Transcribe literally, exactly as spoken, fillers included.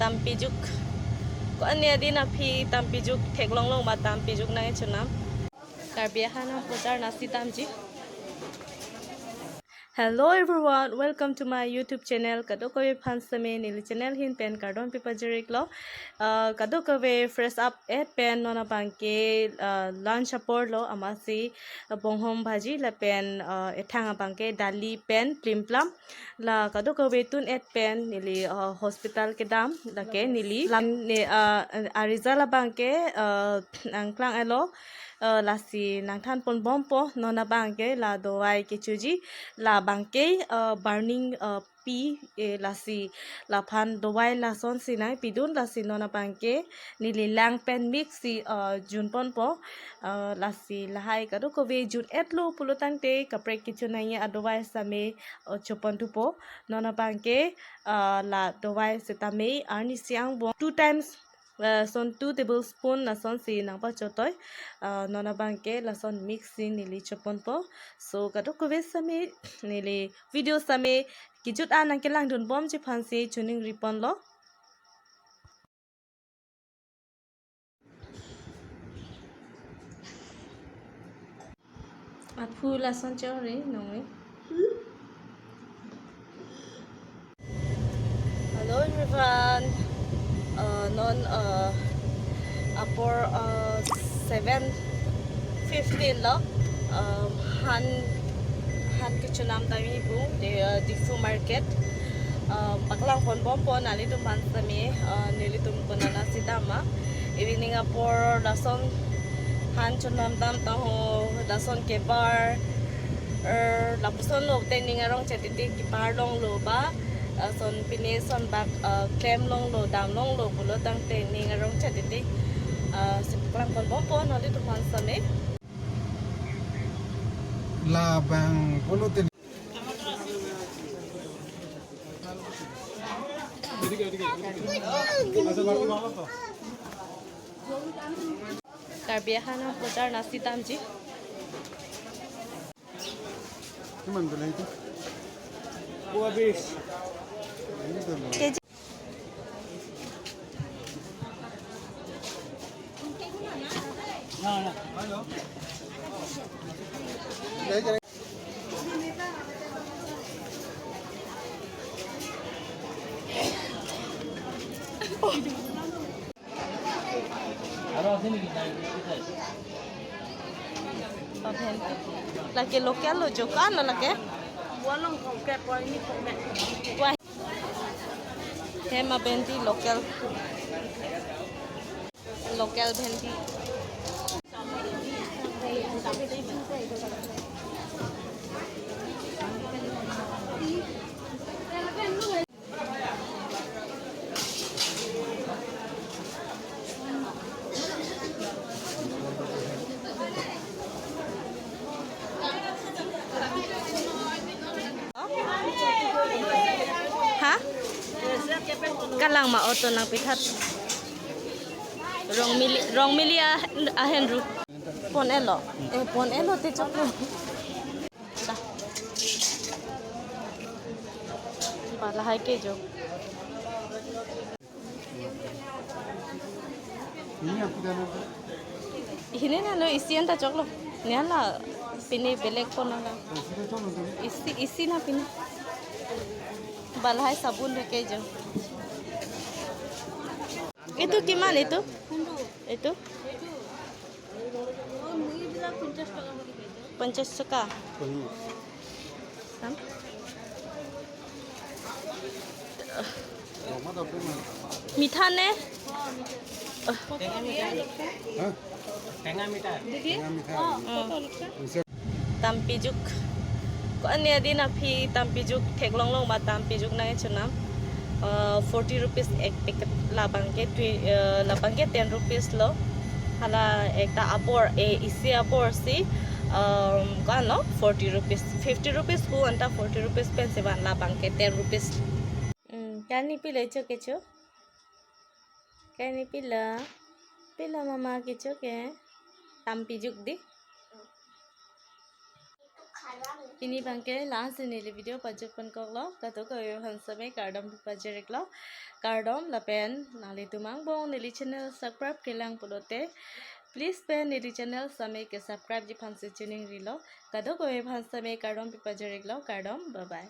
Tampijuk. Ko-an ne adin aphi tampijuk theklong long ma tampijuk nang chunam. Karbi ahan apor jar nasi damji. Hello everyone, welcome to my YouTube channel. Kadokave aphan sitame neli channel ahin pen kardom pipajir-iklo. Uh, kadokave fresh up et pen non abangke, uh, lunch apor lo, amatsi, uh, bonghom bhaji lapen, uh, ethang abangke dali pen plimplam. La kadokave tun et pen neli, uh, hospital kedam, lake neli lam ne, uh, a-result abangke, uh, nangklang-etlo, uh, lasi nangthan ponbompo non abangke la dawai kechoji la abangke, uh, burning, uh, pi, eh, lasi laphan dawai lasonsi nangpidun, lasi non abangke neli lang pen mix si, uh, jun ponpo, uh, lasi lahai kadokave jun-etlo pulo tangte kaprek kechun nangji adawai sitame, uh, choponthupo. Non abangke, uh, la dawai sitame arnisi angbong two times, uh, lason two tablespoon lasonsi nangpachotoi. Uh, non abangke lason mix si neli choponpo. So kadokave sitame neli video sitame kejut an nangkelangdunbomji aphansi choningri ponlo. Aphu lason chore nonge. Hello everyone. Uh, non, uh, apor, uh, seven fifteen lo. Um, han, han kechonam damji pu, the, uh, Diphu market. Uh, paklang ponbompo nanglitum aphan sitame, uh, nelitum konat nasi dam ma. Evening apor lason han chonam dam ta ho, lason kebar, er, lapuson lo te ning arong chetiti kepar longlo ba, lason pine son bak, eh, klem longlo, dam longlo pulo tangte ning arong chetiti, eh, si paklang ponbompo nanglitum aphan sitame. Labang pulo te. Karbi ahan apor jar nasi damji. Kiman bela itu? Dua bis. Ini tuh, Bang. K G. Lake local lo, jokan lo lake. Bualong kongke poi ni kongke. Wah. Hem abhenti local. Local bhenti. Ha? Kalang ma auto nangpithat. Rongmili, Rongmili a, ahenru. Pon-etlo. Eh, pon-etlo te choklo. Da. Ba lahai ke jo. Hini na lo isi anta choklo. Nian la pini belek pon na la. Isi, isi na pini. Ba lahai sabun reke jo. Itu kiman itu? Itu? পঞ্চাশ টকা। চাম। মিঠা নে? হা? টেঙা মিঠা। টেঙা মিঠা। অ। Tampijuk. Ko-an ne adin aphi tampijuk theklong long ma tampijuk nang chunam. Uh, forty rupees ek packet, labang ke twi-, uh, labang ke ten rupees lo. Hala ekta abor, eh, isi abor si, um, ko-an lo, forty rupees. Fifty rupees pu anta forty rupees pensi van, labang ke ten rupees. Hmm, kani pilo cho kecho? Kani pilo? Pilo mama kecho ke? Tampijuk di. Pini abangke la-ansi neli video pajutpon koklo, kadokave aphan sitame kardom pajir-iklo, kardom. Lapen nanglitum angbong neli channel subscribe kelang pulote, please pen neli channel sitame ke subscribe ji aphansi choningrilo, kadokave aphan sitame kardom pajir-iklo, kardom, bye bye.